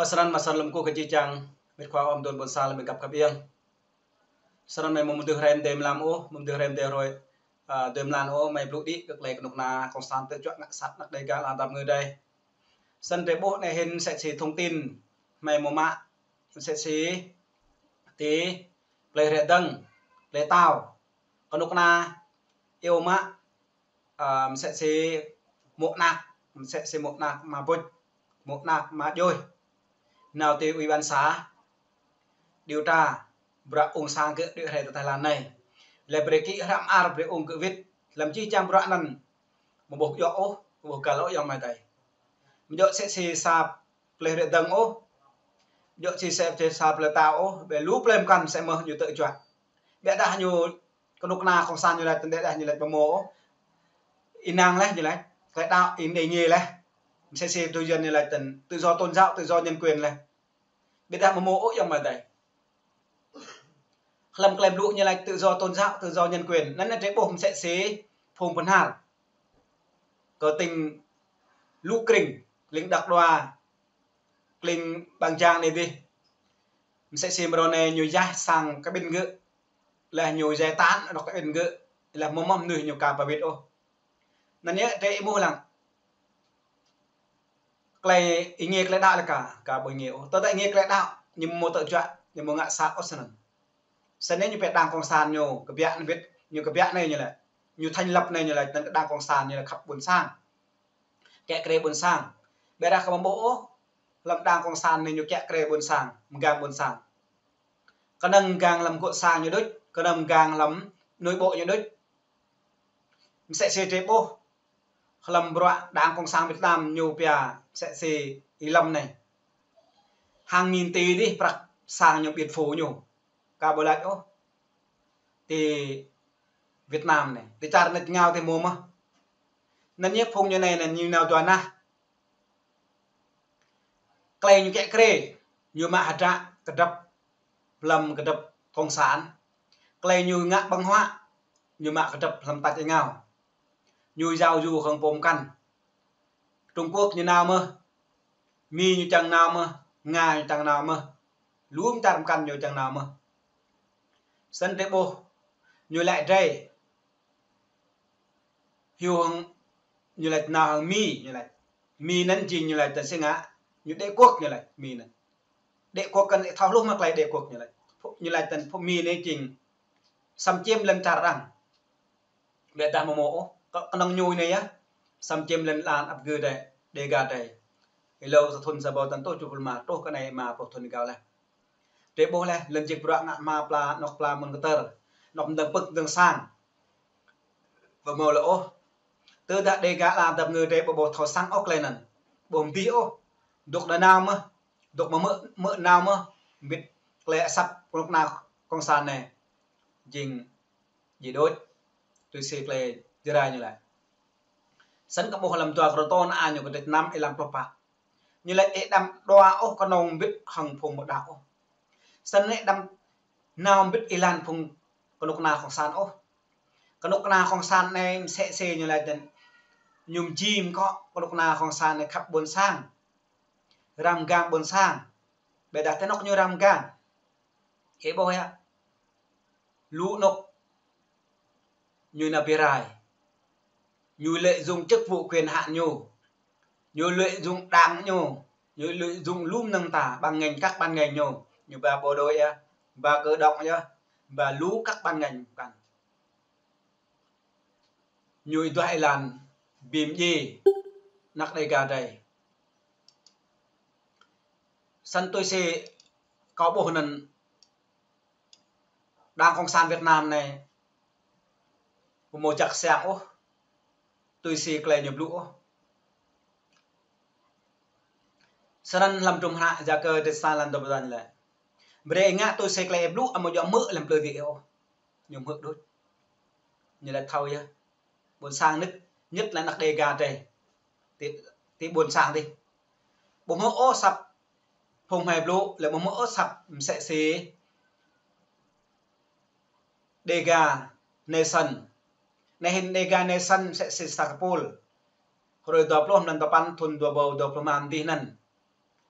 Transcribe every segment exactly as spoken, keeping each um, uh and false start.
Ơ, snăn mơ̆ snăn lăm kơ kơ či čang, ƀĭt khua ôm dôn ƀôn sang lăm găp khăp iăng. Snăn mơ̆ mơ̆ng mơdưh hrăm dê mlam ôh, mơ̆ng mơdưh hrăm dê hrơi, a, dê mlam ôh, mơ̆ blŭ đĭ kơ klei kơnuk kơna kông sản tơčuă ngă sat năk Đêga lăm dap ngơ dai. Snăn drei ƀuh anei hĭn msĕ si thông tin, mơ̆ mơ̆ mă, msĕ si ti, plei rĕ dơ̆ng, plei tao, kơnuk kơna, iâu mă, a, msĕ si mŏ anak, msĕ si mŏ anak mă bŭč, mŏ anak mă djuih. Nao ti ủy ban xã, điều tra, bruă ung sang kơ đuaĭ hrơi tơ Thái Lan anei. Lĕ brei kĭ hră mơar brei ung kơ wĭt, lăm či čang bruă anăn, mơ̆ ƀuh djŏ ôh, mơ̆ ƀuh găl ôh ayŏng amai adơi. Mơ̆ djŏ msĕ si sa plei rĕ dơ̆ng ôh, djŏ msĕ si sa plei tao ôh, ƀĕ lu plei mkăn msĕ mơ̆ ñu tơčuă. Ƀĕ dah ñu kơnuk kơna kông sản ñu laĭ tơ̆n, ƀĕ dah ñu laĭ ƀu mơ̆ ôh. Ih năng laih ñu laĭ, klei đăo ih đei ngê laih. Msĕ si tui yơn ñu laĭ tơ̆n, tự do tôn giáo, tự do nhân quyền laih. Ƀĕ dah mơ̆ mơ̆ ôh ayŏng amai adơi. Hlăm klei blŭ ñu laĭ tự do tôn giáo, tự do nhân quyền. Anăn drei ƀuh msĕ si phung pơhnar kơ tỉnh Lŭ Krĭng, klĭng Đăk Đoa, klĭng Ƀăng Jang anei dih. Msĕ si mrâo anei ñu yaih sang kƀĭn gơ̆, leh ñu yaih tan anŏ kƀĭn gơ̆, leh mơ̆ mơ̆ mnuih ñu ka ba wĭt ôh. Anăn yơh drei ƀuh lăng. Klei ih ngê klei đăo lĕ ka, ka ƀu ngê ôh. Tơdah ih ngê klei đăo, ñu mơ̆ tơčuă, ñu mơ̆ ngă sat ôh snăn. Snăn ñu pĕ đảng cộng sản ñu kơbiă anăn wĭt, ñu kơbiă anei ñu laĭ. Ñu thành lập anei ñu laĭ, tơ̆n kơ đảng cộng sản ñu laĭ khăp ƀôn sang, kiă kriê ƀôn sang. Ƀĕ dah kơ mơ̆ ƀuh ôh, hlăm đảng cộng sản anei ñu kiă kriê ƀôn sang, mgang ƀôn sang. Kơnơ̆ng mgang hlăm gŏ sang ñu đôč, kơnơ̆ng mgang hlăm nội bộ ñu đôč. Msĕ si drei ƀuh, hlăm bruă đảng cộng sản Việt Nam ñu pia msĕ si ih lăm anei. Hàng nghìn tỷ dih prăk sang ñu ƀiăt phŭ ñu. Ka ƀu lač ôh. Ti Việt Nam anei, ti čar anei ngao ti mơ̆ mơ̆. Anăn yơh phung ñu anei anăn ñu nao dua nah. Klei ñu kiă kriê, ñu mă hơdră kơdrăp, hlăm kơdrăp cộng sản. Klei ñu ngă ƀơ̆ng huă, ñu mă kơdrăp hlăm tač êngao. Ñu yua yu hŏng pô mkăn. Trung Quốc ñu nao mơh, Mi ñu čang nao mơh, Nga ñu čang nao mơh. Lu mơ̆ čar mkăn ñu čang nao mơh. Snăn drei ƀuh, ñu laĭ drei. Hiu hŏng, ñu laĭ nao hŏng Mi, ñu laĭ. Mi anăn jing ñu laĭ tơ̆n si ngă, ñu đế quốc ñu laĭ, Mi anăn. Đế quốc kăn thâo hluh mơ̆ klei đế quốc ñu laĭ. Ñu laĭ tơ̆n phung Mi anei jing xâm chiếm lăn čar arăng. Ƀĕ dah mơ̆ mơ̆ ôh, kơ-, kơnơ̆ng ñu anei yơh. Xâm chiếm lăn lan ăp gơ drei, Đêga drei. Êlâo sa thŭn sa ƀâo tơ̆n tŏ čuh pơl ma, truh kơ anei ma pluh thŭn êgao laih. Drei ƀuh laih, lŏn jik bruă ngă hma pla, anŏ pla mơ̆ng kơtơr. Anŏ mdơ̆ng pơ̆k mdơ̆ng sang. Ƀu mơ̆ lĕ ôh. Tơdah Đêga lăm dap ngơ drei ƀu ƀuh thâo săng ôh klei anăn. Ƀu mdih ôh. Dôk đa nao mơh. Dôk mơ̆ mơ̆, mơ̆ nao mơh. Mbĭt klei asăp kơnuk kơna cộng sản anei. Jing djai đôč. Tui si klei Jrai ñu laĭ. Snăn kơ ƀuh hlăm dua Kôrintô anăn ñu kơdrêč năm êlan pluh pă. Ñu laĭ ih đăm đua ôh kơnơ̆ng mbĭt hŏng phung mơ̆ đăo ôh. Snăn ih đăm nao mbĭt êlan phung kơnuk kơna cộng sản ôh. Kơnuk kơna cộng sản anei msĕ si ñu laĭ tơ̆n ñu mjim kơ kơnuk kơna cộng sản anei khăp ƀôn sang. Răm gang ƀôn sang. Ƀĕ dah tơ anŏ ñu răm gang. Ih ƀuh yơh. Lu anŏ ñu nao bi rai. Ñu lợi dụng chức vụ quyền hạn ñu. Ñu lợi dụng đảng ñu. Ñu lợi dụng lu mơnơ̆ng ta, ban ngành, các ban ngành ñu. Ñu ba bộ đội yơh, ba cơ động yơh, ba lu các ban ngành mkăn. Ñu ih duah êlan bi mdjiê anak Đêga drei. Snăn tui si kâo ƀuh anăn Đảng Cộng sản Việt Nam anei ƀu mơ̆ jak siăng ôh, tui si klei ñu blŭ ôh. Snăn hlăm hdruôm hră Yakơ kơdrêč sa êlan dua pluh dua ñu laĭ. Brei ngă tui si klei blŭ, amâo djŏ hmư̆ hlăm plư dih ôh. Ñu hmư̆ đôč. Ñu laĭ thâo yơh. Ƀôn sang nĭt, nhất là anak Đêga drei. Ti, ti ƀôn sang dih. Ƀu hmư̆ ôh asăp phung hmei blŭ, lĕ ƀu hmư̆ ôh asăp msĕ si Đêga Nation. Anei hĭn Đêga Nation msĕ si sa kơpul. Hrơi dua pluh mlan dua păn thŭn dua ƀâo dua pluh mlam dih anăn.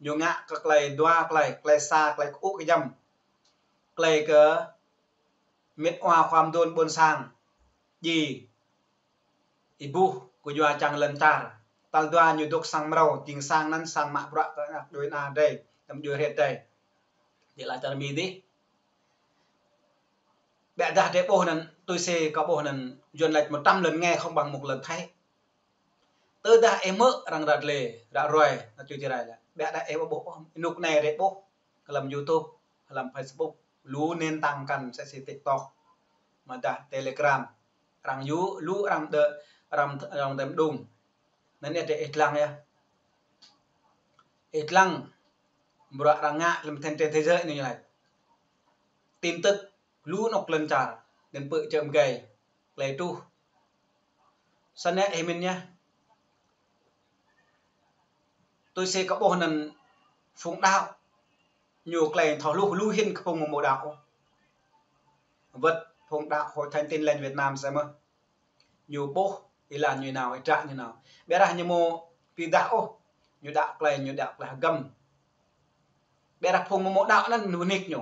Ñu ngă kơ tơlơi dua tơlơi, tơlơi sa, tơlơi kơŭ kơjăm. Tơlơi kơ mĭt wa khua mơdôn ƀôn sang. Djai ih ƀuh kơ yua čang lŏn čar. Tal dua ñu dŏ sang mrâo, jing sang anŭn sang mă bruă kơ ană djuai ania drei, tơm djuai hrĕt drei. Djai laĭ čar Mi dih. Ƀiădah drei ƀuh anŭn, tui si kâo ƀuh anŭn, Yuan laĭ một trăm lần nghe không bằng một lần thấy. Tơdah ih hmư̆ arăng ră lĕ, ră ruai, ană čô Jrai laĭ. Ƀiădah ih ƀu ƀuh ôh, rơnŭk anai drei ƀuh. Hlăm YouTube, hlăm Facebook, lu nền tảng kăn msĕ si TikTok, mơdah Telegram. Arăng yua, lu arăng đơ, arăng, arăng tơm đung. Anŭn yơh drei ih lăng yơh. Ih lăng, bruă arăng ngă hlăm trên, trên thế giới anai ñu laĭ. Tin tức, lu anŏ lŏn čar, anŭn pơčơm gai, tơlơi truh. Snăn ih mĭn yơh. Tui si kâo ƀuh anŭn phung đaŏ, ñu tơlơi thâo hluh lu hĭn kơ phung mơ̆ mơ̆ đaŏ. Wơ̆t phung đaŏ Hội Thánh Tin Lành Việt Nam samơ̆. Ñu ƀuh, ih lăng ñu nao, ih djă ñu nao. Ƀiădah ñu mơ̆ pi dah ôh, ñu đaŏ tơlơi, ñu đaŏ tơlơi hơgăm. Ƀiădah phung mơ̆ mơ̆ đaŏ anŭn ñu nik ñu.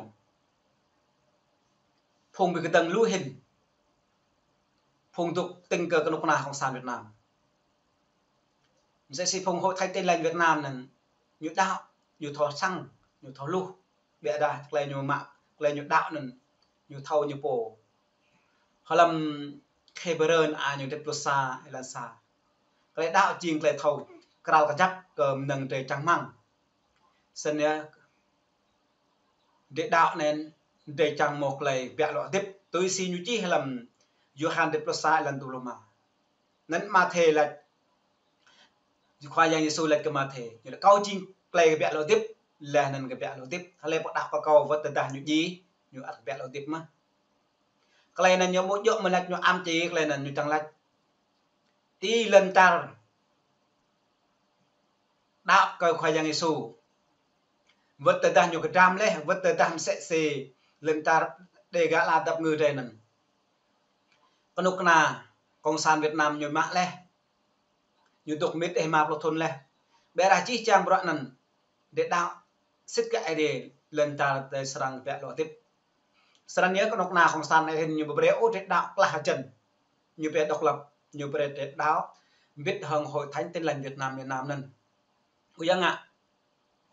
Phung ƀu kơdơ̆ng lu hĭn. Phung dŏ tĭng kơ kơnuk kơna Cộng sản Việt Nam. Msĕ si phung Hội Thánh Tin Lành Việt Nam anŭn, ñu đaŏ, ñu thâo săng, ñu thâo hluh. Ƀiădah tơlơi ñu mă, tơlơi ñu đaŏ anŭn, ñu thâo ñu pô. Hlăm Hêbrơ anŭn ñu djăp pluh sa, êlan sa. Tơlơi đaŏ jing tơlơi thâo krao kơjăp kơ mơnơ̆ng drei čang rơmang. Snăn yơh, drei đaŏ anŭn, drei čang mơ̆ tơlơi kbiă lŏ hơdip. Tui si ñu čih hlăm Yôhan djăp pluh sa êlan dua pluh rơma. Anŭn Matthê laĭ, Khua Yang Yêsu laĭ kơ Matthê. Ñu laĭ kâo jing tơlơi kbiă lŏ hơdip, laih anŭn kbiă lŏ hơdip. Hlơi pô đaŏ kơ kâo wơ̆t tơdah ñu djai, ñu ăt kbiă lŏ hơdip mơ̆n. Tơlơi anŭn ñu ƀu djơ̆ mơ̆ laĭ ñu ăm či tơlơi anŭn ñu čang laĭ. Ti lŏn čar đaŏ kơ Khua Yang Yêsu. Wơ̆t tơdah ñu kơdrăm laih, wơ̆t tơdah msĕ si lŏn čar Đêga la dăp ngư drei anŭn. Kơnuk kơna Cộng sản Việt Nam ñu mă laih. Ñu dŏ mĭt ih ma pluh thŭn laih. Ƀiădah jih jang bruă anŭn. Drei đaŏ sĭt kơ Aê Diê lŏn čar drei srăng kbiă lŏ hơdip. Srăng ñu kơnuk kơna Cộng sản anai hĭn ñu ƀu brơi ôh drei đaŏ klah hơjăn. Ñu brơi độc lập, ñu brơi drei đaŏ. Mĭt hăng Hội Thánh Tin Lành Việt Nam, Việt Nam anŭn. Ƀu djơ̆ ngă.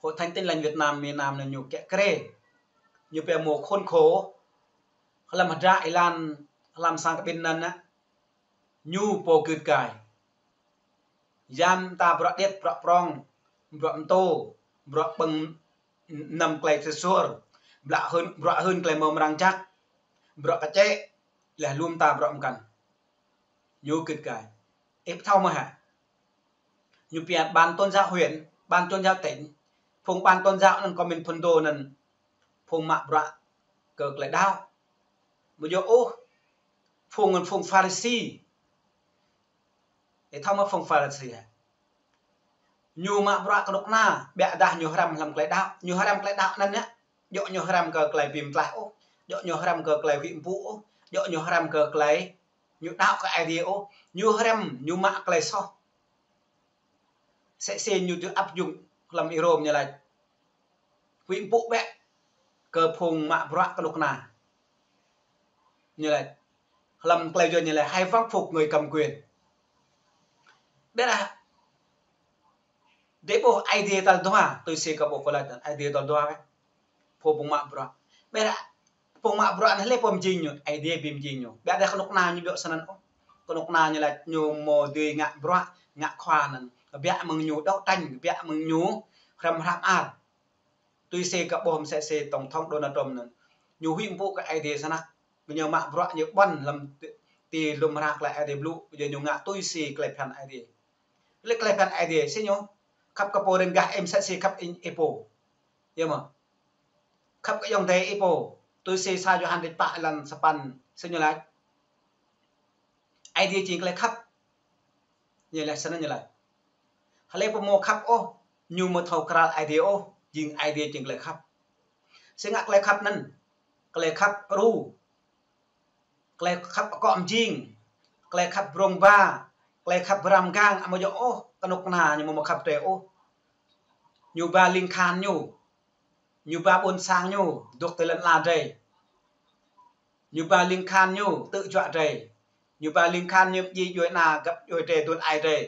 Hội Thánh Tin Lành Việt Nam, Việt Nam anŭn ñu kiă kriê. Ñu brơi mơ̆ khốn khổ. Hlăm hơdră êlan, hlăm sang kơ ƀing anŭn anŭn. Ñu pô gưt gai. Yam ta bruă điêt, bruă prŏng, bruă mtô, bruă ƀơ̆ng năm tơlơi tơsuôr, bruă hưn, bruă hưn tơlơi mơ̆ mơrang jăk, bruă kơčĕ, laih lŏm ta bruă mơkăn. Ñu gưt gai. Ih ƀu thâo mơ̆ hă? Ñu pia ban tôn giáo huyện, ban tôn giáo tỉnh, phung ban tôn giáo anŭn kơ min phun đô anŭn, phung mă bruă kơ tơlơi đaŏ. Ƀu djơ̆ ôh, phung, phung Pharisi. Ih thâo mơ̆ phung Pharisi hă? Ñu mă bruă kơnuk kơna, ƀiădah ñu hrăm hlăm tơlơi đaŏ. Ñu hrăm tơlơi đaŏ anŭn yơh. Djơ̆ ñu hrăm kơ tơlơi bi mơtlaih ôh. Djơ̆ ñu hrăm kơ tơlơi huĭ mpŭ ôh. Djơ̆ ñu hrăm kơ tơlơi ñu đaŏ kơ Aê Diê ôh. Ñu hrăm, ñu mă tơlơi soh. Msĕ si ñu tŭ áp dụng hlăm Y-Rôm ñu laĭ. Huĭ mpŭ bĕ kơ phung mă bruă kơnuk kơna. Ñu laĭ, hlăm tơlơi Yuan ñu laĭ, hãy vâng phục người cầm quyền. Ƀiădah, drei ƀuh Aê Diê tal dua, tui si kơ ƀuh kơ laĭ, Aê Diê tal dua bĕ. Phung, phung mă bruă. Ƀiădah, phung mă bruă anai hlơi pô mjing ñu, Aê Diê ƀing mjing ñu. Ƀiădah kơnuk kơna ñu djơ̆ snăn ôh. Kơnuk kơna ñu laĭ ñu mơ̆ dưi ngă bruă, ngă khua anŭn. Kbiă mơ̆ng ñu đấu tranh, kbiă mơ̆ng ñu hrăm hră mơar. Tui si kơ ƀuh msĕ si tổng thống Donald Trump anŭn. Ñu huĭ mpŭ kơ Aê Diê snăk. Ñu mă bruă ñu ƀuăn hlăm ti, ti lŏm hră tơlơi Aê Diê blŭ, ñu ngă tui si tơlơi phiăn Aê Diê. Lĕ tơlơi phiăn Aê Diê, si ñu khăp kơ pô riêng gah ih msĕ si khăp ih, ih pô. Yơh mơ̆. Khăp kơ ayŏng adơi ih pô. Tui si sa Yôhan dêh pă êlan sapăn, si ñu laĭ. Aê Diê jing tơlơi khăp. Ñu laĭ snăn ñu laĭ. Hlơi pô mơ̆ khăp ôh, ñu mơ̆ thâo krăl Aê Diê ôh, jing Aê Diê jing tơlơi khăp. Si ngă tơlơi khăp anŭn, tơlơi khăp ru, tơlơi khăp akŏ mjing, tơlơi khăp brông ba, tơlơi khăp bram gang, amâo djơ̆ ôh, kơnuk kơna ñu mơ̆ khăp drei ôh. Ñu ba ling khan ñu. Ñu ba ƀôn sang ñu, dŏ tơ lŏn ala drei. Ñu ba ling khan ñu, tơjuă drei. Ñu ba ling khan ñu, djuai ania găp djuai drei, dun ai drei.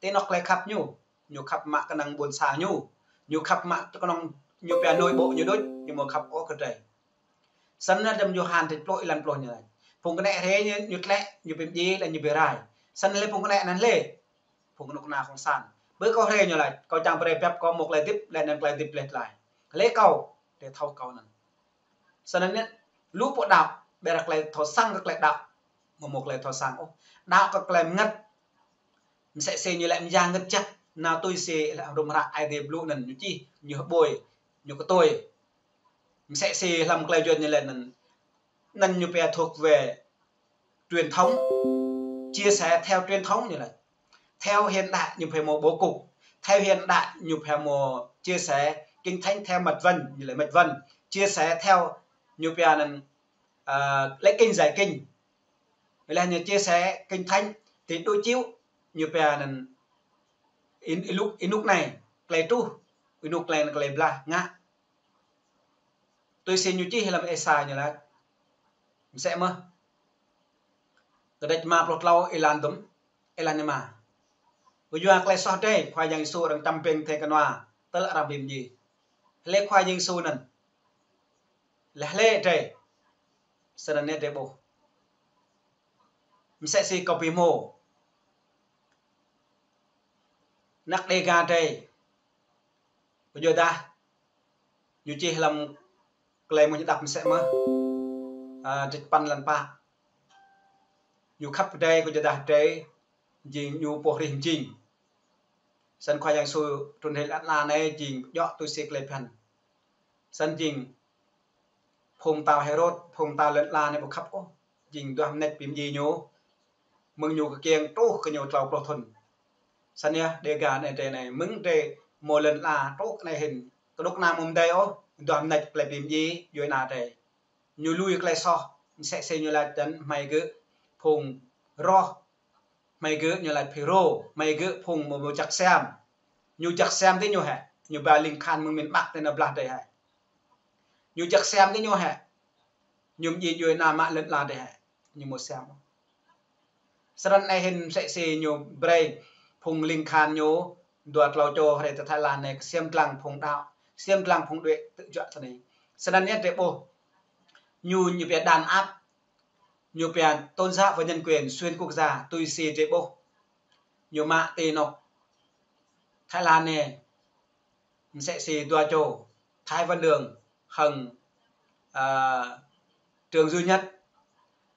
Tơ anŏ tơlơi khăp ñu. Ñu khăp mă kơnơ̆ng ƀôn sang ñu. Ñu khăp mă kơnơ̆ng ñu pia nội bộ ñu đôč, ñu mơ̆ khăp ôh kơ drei. Snăn lĕ đăm Yôhan tĭt plŏ êlan plŏ ñu laĭ. Phung kơnĕ hrê ñu, ñu tlĕ, ñu pơmdjai, lĕ ñu bi rai. Snăn lĕ phung kơnĕ anăn lĕ. Phung kơnuk kơna cộng sản. Bơ kâo hrê ñu laĭ, kâo čang brei pơhiăp kâo mơ̆ tơlơi hơdip, lĕ anăn tơlơi hơdip lĕ tơlơi. Lĕ kâo, drei thâo kâo anăn. Snăn lĕ, lu pô đaŏ, ƀiădah tơlơi thâo săng kơ tơlơi đaŏ. Mơ̆ mơ̆ tơlơi thâo săng ôh. Đaŏ kơ tơlơi mơngăt. Msĕ si ñu lĕ mơyang ngăt jăk, nao tui si lĕ hrŏm hră Aê Diê blŭ anăn ñu čih, ñu hơbơi, ñu kơtơi. Msĕ si hlăm tơlơi juăt ñu lĕ anăn, anăn ñu pia thuộc về truyền thống, chia sẻ theo truyền thống ñu lĕ. Theo hiện đại ñu pia mơ̆ bố cục, theo hiện đại ñu pia mơ̆ chia sẻ kinh thánh theo mạch vần, ñu lĕ mạch vần, chia sẻ theo ñu pia anăn, à, lễ kinh giải kinh. Lĕ ñu chia sẻ kinh thánh, thì đối chiếu ñu pia anăn ênuk, ênuk anai, tơlơi truh, ênuk tơlơi, tơlơi blah ngă. Tui si ñu čih hlăm Êsai ñu laĭ. Msĕ mơ̆. Kơđĕč rơma pluh klâo êlan dŭm, êlan rơma. Kyua tơlơi soh drei, Khua Yang Yêsu arăng čăm ƀing thê kơnua, tơl arăng bi mdjiê. Hlơi Khua Yang Yêsu anăn. Lĕ hlơi drei. Snăn anai drei ƀuh. Msĕ si kâo bi hmô. Anăk Đêga drei. Kyuadah. Ñu čih hlăm tơlơi mơ̆ng ñu đăp msĕ mơ̆. À, tĭt păn lăn pă. Ñu khăp drei kyuadah drei jing ñu pô hrih mjing. Snăn Khua Yang Yêsu trŭn hrih lăn ala anai jing djŏ tui si tơlơi phiăn. Snăn jing phung tâo Hêrôd, phung tâo lăn ala anai ƀu khăp ôh. Jing duah mnêč bi mdjiê ñu. Mơ̆ng ñu kơkiêng truh kơ ñu tlâo pluh thŭn. Snăn yơh, Đêga anai drei anai, mơ̆ng drei mơ̆ lăn ala truh anai hĭn. Kơnuk kơna mơ̆ mdei ôh, duah mnêč tơlơi bi mdjiê, djuai ania drei. Ñu lui tơlơi soh, msĕ si ñu laĭ tăn hmei gơ̆ phung roh, hmei gơ̆ ñu laĭ Phêrô, hmei gơ̆ phung mơ̆, mơ̆ jăk siam. Ñu jăk siam tơ ñu hĕ, ñu ba ling khan mơ̆ng miền Bắc tơ anăp blah drei hĕ. Ñu jăk siam tơ ñu hĕ, ñu mdjiê djuai ania mă lăn ala drei hĕ, ñu mơ̆ siam. Snăn anai hĭn msĕ si ñu brei phung ling khan ñu dua tlâo čô hrơi tơ Thái Lan anai ksiêm dlăng phung đaŏ, ksiêm dlăng phung đuĕ tơjuă tơ anai. Snăn anai drei ƀuh ñu, ñu pia đàn áp, ñu pia tôn giáo và nhân quyền xuyên quốc gia tui si drei ƀuh. Ñu mă tơ anŏ Thái Lan anai msĕ si dua čô, Thái Văn Đường hăng, à, Trương Duy Nhất.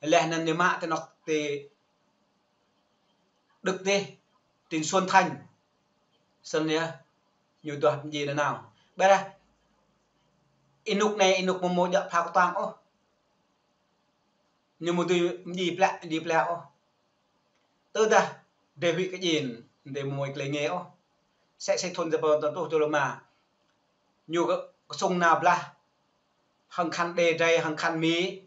Leh anăn ñu mă tơ anŏ ti Đức ti Trịnh Xuân Thanh. Snăn yơh, ñu duah mdjiê nanao. Ƀiădah, ênuk anai, ênuk mơ̆ mơ̆ djŏ pha kơtuang ôh. Ñu mơ̆ dưi mdjiê plĕ, mdjiê plĕ ôh. Tơdah, drei huĭ kơ jing, drei mơ̆ mơ̆ tơlơi ngă ôh. Msĕ si thŭn dua ƀăn tơjuh pluh lima. Ñu kơ, kơsŭng nao blah. Hăng khăn Đê drei, hăng khăn Mi.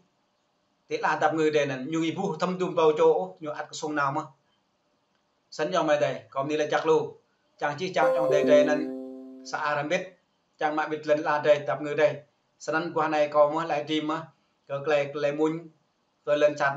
Ti ala dap ngư drei anăn, ñu ƀu thâm dŭm ƀâo čô ôh, ñu ăt kơsŭng nao mơ̆n. Snăn yơh mơi adơi, kâo mni laĭ jăk lu. Čang čih čang čŏng adơi drei anăn sa ar hơbĭt, čang mă hơbĭt lăn ala drei, dap ngư drei. Snăn guah anai kâo mơ̆ laĭ rĭm mơ̆, kơ tơlơi, tơlơi mmuñ, kơ lŏn čar